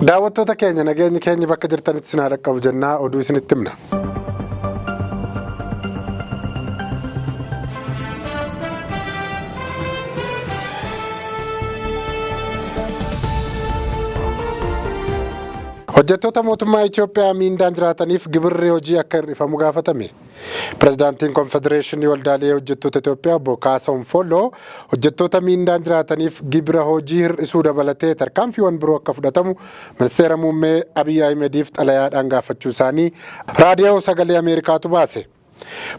Daawwattoota keenya, nageenyi keenya bakka jirtanitti isin haa dhaqqabu jennaa oduu isinitti himna. Hojjettoota mootummaa Itoophiyaa miindaan jiraataniif gibirri hojii akka hir'ifamu gaafatame. Pirezidaantiin Konfedereeshinii Waldaalee Hojjettoota Itoophiyaa Obbo Kaasahuun Folloo hojjettoota miindaan jiraataniif gibira hojii hir'isuu dabalatee tarkaanfiiwwan biroo akka fudhatamu Ministeera Muummee Abiy Ahimediif xalayaadhaan gaafachuu isaanii Raadiyoo Sagalee Ameerikaatu baase.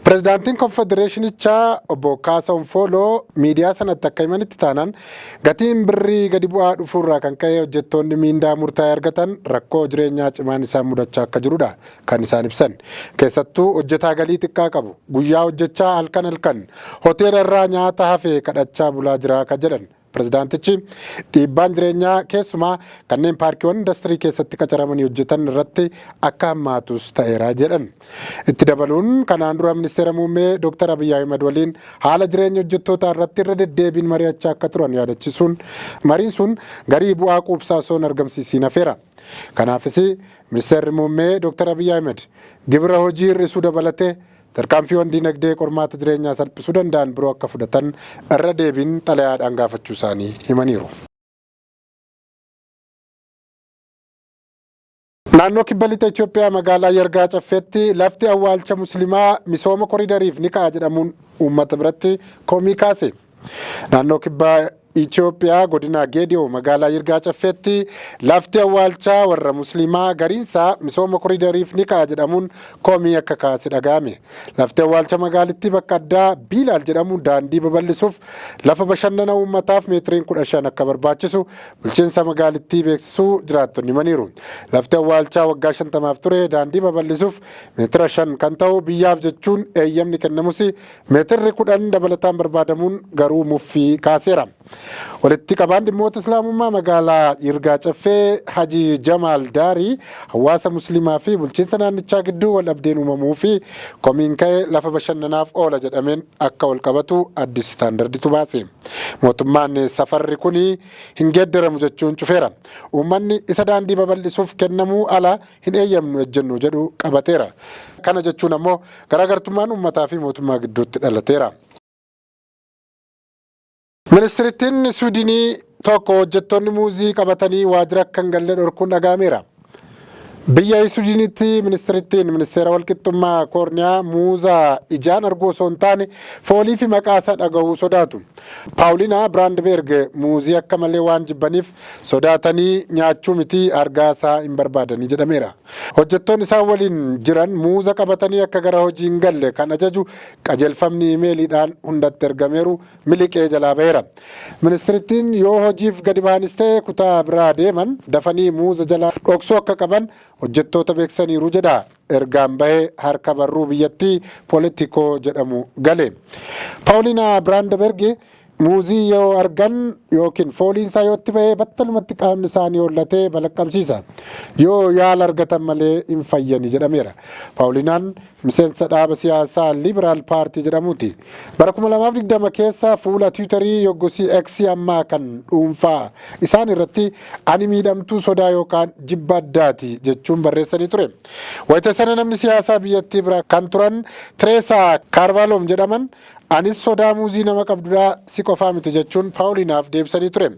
Pirezidaantiin Konfedereeshinichaa Obbo Kaasahuun Fooloo miidiyaa sanatti akka himanitti taanaan, gatiin birrii gadi bu'aa dhufuurraa kan ka'e hojjettoonni miindaa murtaa'e argatan rakkoo jireenyaa cimaan isaan mudachaa akka jirudha kan isaan ibsan. Keessattuu hojjetaa galii xiqqaa qabu guyyaa hojjechaa halkan halkan hoteela irraa nyaata hafe kadhachaa bulaa jira kan jedhan Pirezidaantichi, dhiibbaan jireenyaa keessumaa kanneen paarkiiwwan indastirii keessatti qacaramanii hojjetan irratti akka hammaatus ta'eera jedhan. Itti dabaluun kanaan dura Ministeera Muummee Dooktar Abiy Ahimad waliin haala jireenya hojjettootaa irratti irra deddeebiin mari'achaa akka turan yaadachiisuun, mariin sun garii bu'aa quubsaa osoo hin argamsiisiin hafeera. Kanaafis Ministeerri Muummee Dooktar Abiy Ahimad gibira hojii hir'isuu dabalatee tarkaanfiiwwan diinagdee qormaata jireenyaa salphisuu danda'an biroo akka fudhatan irra deebiin xalayaadhaan gaafachuu isaanii himaniiru. Naannoo Kibba Lixa Itoophiyaa magaalaa Yargaa Caffeetti lafti awwaalcha Muslimaa misooma koriidariif ni ka'a jedhamuun uummata biratti komii kaase. Naannoo Kibba Itoophiyaa godina Geediyoo magaalaa Yirgaa Caffeetti lafti awwaalchaa warra Musliimaa gariinsaa misooma koriidariif ni ka'a jedhamuun komii akka kaase dhaga'ame. Lafti awwaalcha magaalittii bakka addaa Biilaal jedhamu daandii babal'isuuf lafa bashannana uummataaf meetiriin 15 akka barbaachisu bulchiinsa magaalittii beeksisuu jiraattonni himaniiru. Lafti awwaalchaa waggaa 50f ture daandii babal'isuuf meetira 5 kan ta'u biyyaaf jechuun eeyyamni kennamus Meetirri 10 dabalataan barbaadamuun garuu muffii kaaseera. Walitti qabaan dhimmoota Islaamummaa magaalaa Yirgaa Caffee Haji Jamaal Daarii hawaasa Musliimaa fi bulchiinsa naannichaa gidduu wal dhabdeen uumamuu fi komiin ka'e lafa bashannanaaf oola jedhameen akka wal qabatu Addis Standarditu baase. Mootummaan safarri kuni hin geeddaramu jechuun cufeera. Uummanni isa daandii babal'isuuf kennamuu ala hin eeyyamnu ejjennoo jedhu qabateera. Kana jechuun ammoo garaagartummaan uummataa fi mootummaa gidduutti dhalateera. Ministirittiin Swiidinii tokko hojjettoonni muuzii qabatanii waajjira akka hin galle dhorkuun dhaga'ameera. Biyya Swiidinitti ministirittiin ministeera walqixxummaa koorniyaa muuza ijaan arguu osoo hin taane foolii fi maqaa isaa dhagahuu sodaatu. Paawuliinaa Biraandbeerg muuzii akka malee waan jibbaniif sodaatanii nyaachuu miti argaa isaa hin barbaadanii jedhameera. Hojjettoonni isaan waliin jiran muuza qabatanii akka gara hojii hin galle kan ajaju qajeelfamni imeeliidhaan hundatti ergameeru miliqee jalaa baheera. Ministirittiin yoo hojiif gadi bahanis ta'e kutaa biraa deeman dafanii muuza jalaa dhoksuu akka qaban hojjettoota beeksisaniiru jedha ergaan bahe harka barruu biyyattii Politikoo jedhamu gale. Paawuliinaa Biraandabergi muuzii yoo argan yookiin fooliin isaa yoo itti ba'e battalumatti qaamni isaanii hollatee balaqqamsiisa. Yoo yaala argatan malee hin fayyani jedhameera. Paawuliinaan miseensa dhaaba siyaasaa Liberaal Paartii jedhamuuti. Bara 2020 keessa fuula Tiwiitarii yoggosii X ammaa kan dhuunfaa isaan irratti ani miidhamtuu sodaa yookaan jibba addaati jechuun barreessanii ture. Wayita sana namni siyaasaa biyyattii bira kan turan Tireesaa Kaarvaaloom jedhaman anis sodaa muuzii nama qabdudha si qofaa miti jechuun Paawuliinaaf deebisanii ture.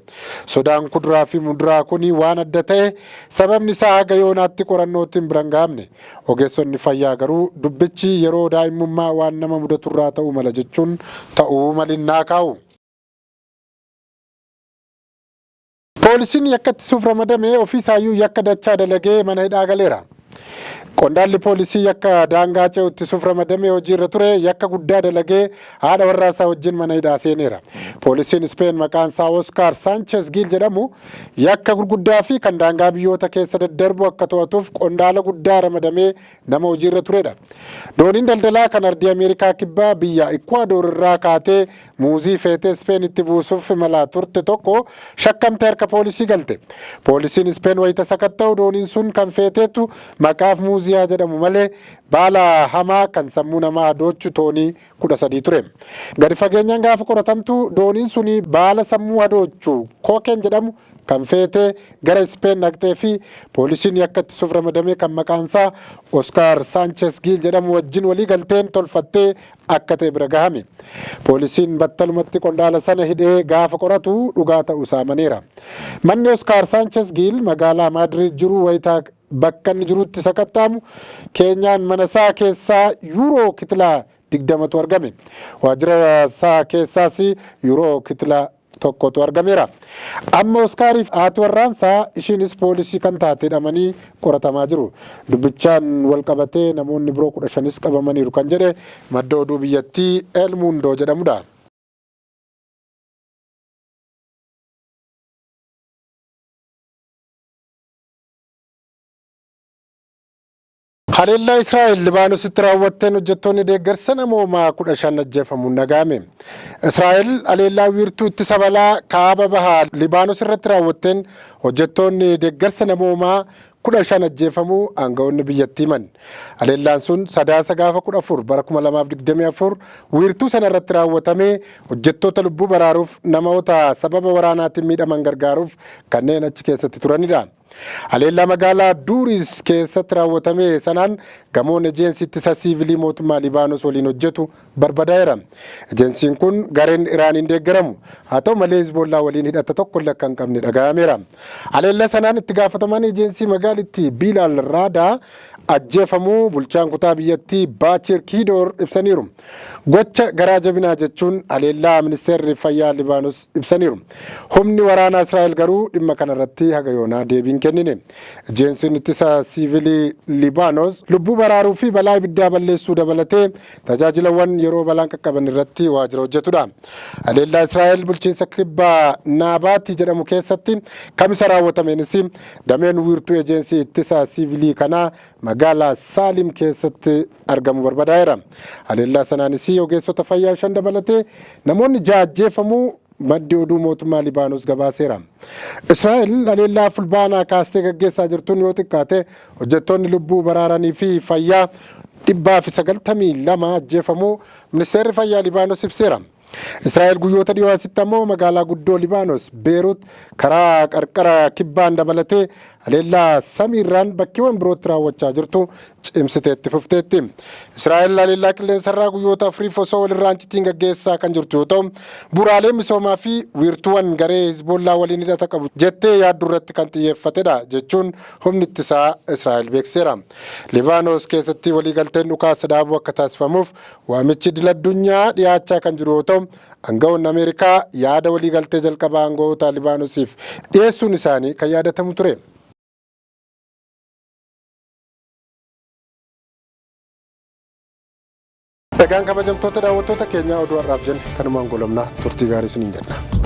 Sodaan kuduraa fi muduraa kuni waan adda ta'e sababni isaa haga yoonaatti qorannootti hin biran gahamne. Ogeessonni fayyaa garuu dubbichi yeroo daa'immummaa waan nama mudaturraa ta'uu mala jechuun ta'uu malinnaa kaa'u. Poolisiin yakka ittisuuf ramadame ofiisaayyuu yakka dachaa dalagee mana hidhaa galeera. Qondaalli poolisii yakka daangaa ce'u ittisuuf ramadame hojiirra ture yakka guddaa dalagee haadha warraa isaa wajjin mana hidhaa seeneera. Poolisiin Ispeen maqaan isaa Oskaar Sanchez Giil jedhamu yakka gurguddaa fi kan daangaa biyyoota keessa daddarbu akka to'atuuf qondaala guddaa ramadamee nama hojiirra turedha. Dooniin daldalaa kan ardii Ameerikaa Kibbaa biyya Ikkuwaadoor irraa kaatee muuzii feetee Ispeenitti buusuuf imalaa turte tokko shakkamtee harka poolisii galte. Poolisiin Ispeen wayita sakatta'u dooniin sun kan feeteetu maqaaf muuzii haa jedhamu malee baala hamaa kan sammuu namaa hadoochu toonii 13 ture. Gadi fageenyaan gaafa qoratamtu dooniin suni baala sammuu hadoochu kookeen jedhamu kan feete gara Ispeen dhaqxee fi poolisiin yakka ittisuuf ramadamee kan maqaan isaa Oskaar Saanches Giil jedhamu wajjin walii galteen tolfattee akka ta'e bira gahame. Poolisiin battalumatti qondaala sana hidhee gaafa qoratu dhugaa ta'uu isaa amaneera. Manni Oskaar Saanches Giil magaalaa Maadriid jiru wayitaa bakka inni jirutti sakattaamu keenyaan mana isaa keessaa yuuroo kitilaa 20tu argame. Waajjira isaa keessaas yuuroo kitilaa 1tu argameera. Amma Oskaariif haati warraansaa ishiinis poolisii kan taate hidhamanii qoratamaa jiru. Dubbichaan wal qabatee namoonni biroo 15s qabamaniiru kan jedhe madda oduu biyyattii El Mundo jedhamudha. Haleellaa Israa'el Libaanositti raawwatteen hojjettoonni deeggarsa namoomaa 15 ajjeefamuun dhaga'ame. Israa'el haleellaa wiirtuu ittisa balaa kaaba bahaa Libaanos irratti raawwatteen hojjettoonni deeggarsa namoomaa 15 ajjeefamuu aangawoonni biyyattii himan. Haleellaan sun Sadaasa gaafa 14 bara 2024 wiirtuu sana irratti raawwatamee hojjettoota lubbuu baraaruuf namoota sababa waraanaatiin miidhaman gargaaruuf kanneen achi keessatti turanidha. Haleellaa magaalaa Duuris keessatti raawwatame sanaan gamoon ejeensi ittisa siivilii mootummaa Libaanos waliin hojjetu barbadaa'eera. Ejeensiin kun gareen Iraaniin deeggaramu. Haa ta'u malee Hizboollaa waliin hidhata tokkollee akka hin qabne dhaga'ameera. Haleellaa sanaan itti gaafatamaan ejensii magaalittii Biilaal Raadaa ajjeefamuu bulchaan kutaa biyyattii Baachir Kiidoor ibsaniiru. Gocha garaa jabinaa jechuun haleellaa ministeerri fayyaa Libaanos ibsaniiru. Humni waraanaa Israa'el garuu dhimma kanarratti haga yoonaa deebii hin kennine. Ejeensiin ittisa siivilii Libaanos lubbuu baraaruu fi balaa ibiddaa balleessuu dabalatee tajaajilawwan yeroo balaan qaqqaban irratti waajjira hojjetudha. Haleellaa Israa'el bulchiinsa kibbaa Naabaati jedhamu keessatti kamisa raawwatameenis dameen wiirtuu ejensii ittisa siivilii kanaa magaalaa Saalim keessatti argamu barbadaa'eera. Haleellaa sanaanis ogeessota fayyaa 5 dabalatee namoonni 6 ajjeefamuu maddi oduu mootummaa Libaanos gabaaseera. Israa'el haleellaa Fulbaanaa kaastee gaggeessaa jirtuun yoo xiqqaate hojjettoonni lubbuu baraaranii fi fayyaa 192 ajjeefamuu ministeerri fayyaa Libaanos ibseera. Israa'el guyyoota dhiyoo asitti ammoo magaalaa guddoo Libaanos Beerut karaa qarqara kibbaan dabalatee haleellaa samiirraan bakkeewwan birootti raawwachaa jirtu cimsitee itti fufteetti. Israa'el haleellaa qilleensarraa guyyoota afuriif osoo walirraa hin citiin gaggeessaa kan jirtu yoo ta'u, bu'uuraalee misoomaa fi wiirtuuwwan garee Hizboollaa waliin hidhata qabu jettee yaaddu irratti kan xiyyeeffatedha jechuun humni ittisaa Israa'el beeksiseera. Libaanos keessatti waliigalteen dhukaasa dhaabuu akka taasifamuuf waamichi idil addunyaa dhiyaachaa kan jiru yoo ta'u, aangawoonni Ameerikaa yaada waliigaltee jalqabaa aangawoota Libaanosiif dhiyeessuun isaanii kan yaadatamu ture. Egaan kabajamtoota daawwattoota keenyaa oduu har'aaf jenne kanumaan goolabnaa, turtii gaarii isiniin jenna.